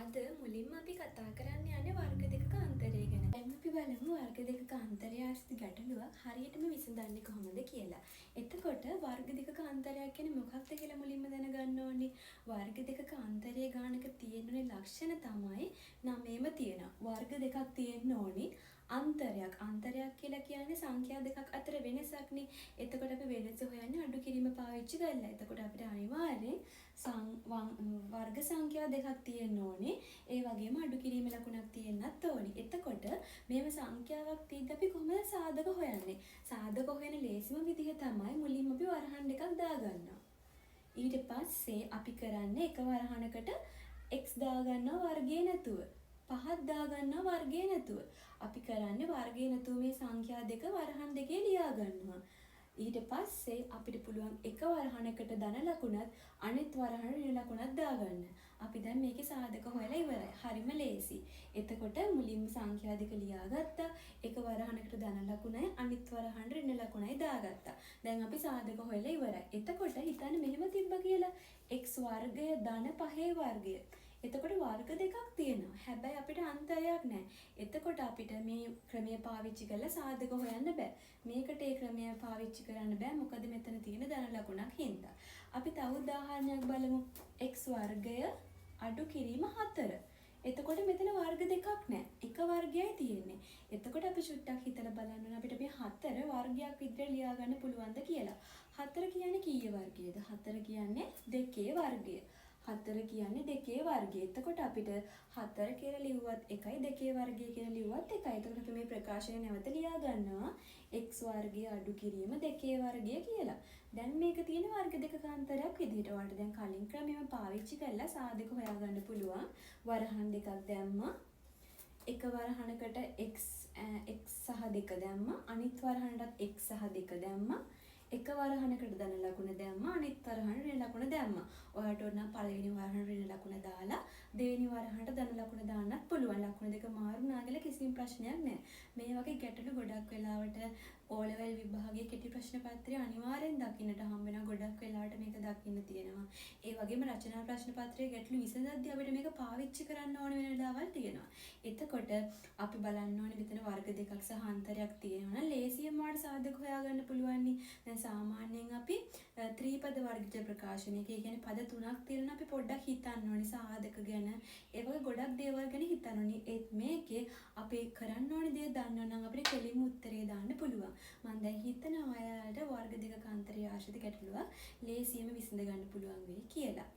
අද මුලින්ම අපි කතා කරන්න යන්නේ වර්ග දෙකක අන්තරය ගැන. දැන් අපි බලමු වර්ග දෙකක අන්තරය ආශ්‍රිත ගැටලුවක් හරියටම විසඳන්නේ කොහොමද කියලා. එතකොට වර්ග දෙකක අන්තරයක් කියන්නේ මොකක්ද කියලා මුලින්ම දැනගන්න ඕනේ. වර්ග දෙකක අන්තරය ගානක තියෙන ඕනේ ලක්ෂණ තමයි නමේම තියෙනවා. වර්ග දෙකක් තියෙන්න ඕනි. අන්තරයක්. අන්තරයක් කියලා කියන්නේ සංඛ්‍යා දෙකක් අතර වෙනසක්නේ. එතකොට අපි වෙනස හොයන්නේ අඩු කිරීම පාවිච්චි කරලා. එතකොට අපිට අනිවාර්යෙන් වර්ග සංඛ්‍යා දෙකක් තියෙන්න ඕනේ. ඒ වගේම අඩු කිරීම ලකුණක් තියෙන්නත් ඕනේ. එතකොට මේව සංඛ්‍යාවක් තියෙද්දි අපි කොහොමද සාධක හොයන්නේ? සාධක හොයන ලේසිම විදිහ තමයි මුලින්ම අපි වරහන් දෙකක් දාගන්නවා. ඊට පස්සේ අපි කරන්නේ එක වරහනකට x දාගන්නවා වර්ගය නැතුව. පහක් දාගන්නවා වර්ගය නැතුව. අපි කරන්නේ වර්ගය නැතුව මේ සංඛ්‍යා දෙක වරහන් දෙකේ ලියා ගන්නවා. ඊට පස්සේ අපිට පුළුවන් එක වරහනකට ධන ලකුණත් අනිත් වරහනට ඍණ ලකුණත් දාගන්න. අපි දැන් මේකේ සාධක හොයලා ඉවරයි. හරිම ලේසි. එතකොට මුලින්ම සංඛ්‍යා දෙක ලියාගත්තා. එක වරහනකට ධන ලකුණයි අනිත් වරහනට ඍණ ලකුණයි දාගත්තා. දැන් අපි සාධක හොයලා ඉවරයි. එතකොට හිතන්න මෙහෙම තිබ්බා කියලා. x වර්ගය ධන පහේ වර්ගය. එතකොට වර්ග දෙකක් තියෙනවා. හැබැයි අපිට අන්තරයක් නෑ. එතකොට අපිට මේ ක්‍රමය පාවිච්චි කරලා සාධක හොයන්න බෑ. මේකට ඒ ක්‍රමය පාවිච්චි කරන්න බෑ. මොකද මෙතන තියෙන ධන ලකුණක් හින්දා. අපි තව උදාහරණයක් බලමු. x වර්ගය අඩු කිරීම 4. එතකොට මෙතන වර්ග දෙකක් නෑ. එක වර්ගයයි තියෙන්නේ. එතකොට අපි චුට්ටක් හිතලා බලන්න ඕන අපිට මේ 4 වර්ගයක් විදිහට ලියා ගන්න පුළුවන්ද කියලා. 4 කියන්නේ කීයේ වර්ගයද? 4 කියන්නේ දෙකේ වර්ගය. 4 කියන්නේ දෙකේ වර්ගය. එතකොට අපිට 4 කියලා ලිව්වත් එකයි, දෙකේ වර්ගය කියලා ලිව්වත් එකයි. එතකොට අපි මේ ප්‍රකාශනය නැවත ලියා ගන්නවා x වර්ගය අඩු කිරීම දෙකේ වර්ගය කියලා. දැන් මේක තියෙන වර්ග දෙකක අන්තරයක් විදිහට. ඔයාලට දැන් කලින් ක්‍රමයම පාවිච්චි කරලා සාධක හොයාගන්න පුළුවන්. වරහන් දෙකක් දැම්මා. එක වරහනකට x x සහ 2 දැම්මා. අනිත් වරහනටත් x සහ 2 දැම්මා. එක වරහනකට ධන ලකුණ දැම්මා, අනිත් වරහනට ඍණ ලකුණ දැම්මා. ඔයාලට ඕන නම් පළවෙනි වරහනට ඍණ ලකුණ දාලා දෙවෙනි වරහනට ධන ලකුණ දාන්නත් පුළුවන්. ලකුණු දෙක මාරු වුණා කියලා කිසිම ප්‍රශ්නයක් නෑ. මේ වගේ ගැටලු ගොඩක් වෙලාවට O level විභාගයේ කෙටි ප්‍රශ්න පත්‍රය අනිවාර්යෙන් දකින්නට හම්බ වෙනවා. ගොඩක් වෙලාවට මේක දකින්න තියෙනවා. ඒ වගේම රචනා ප්‍රශ්න පත්‍රයේ ගැටලු විසඳද්දී අපිට මේක පාවිච්චි කරන්න ඕන වෙන වෙලාවල් තියෙනවා. එතකොට අපි බලන්න ඕනේ මෙතන වර්ග දෙකක් සහ අන්තරයක් තියෙනවා නම් ලේසියෙන්ම ඔයාලට සාධක හොයාගන්න පුළුවන් නේ. දැන් සාමාන්‍යයෙන් අපි ත්‍රිපද වර්ගජ ප්‍රකාශනයක, ඒ කියන්නේ පද තුනක් තියෙනවා, අපි පොඩ්ඩක් හිතන්න ඕනේ සාධක ගැන. ඒ වගේ ගොඩක් දේවල් ගැන හිතන්න ඕනේ. ඒත් මේකේ අපි කරන්න ඕනේ දේ දන්නවා නම් අපිට කෙලින්ම උත්තරේ දාන්න පුළුවන්. මං දැන් හිතනවා ඔයාලට වර්ග දෙකක අන්තරය ආශ්‍රිත ගැටලුවක් ලේසියෙන්ම විසඳ ගන්න පුළුවන් වෙයි කියලා.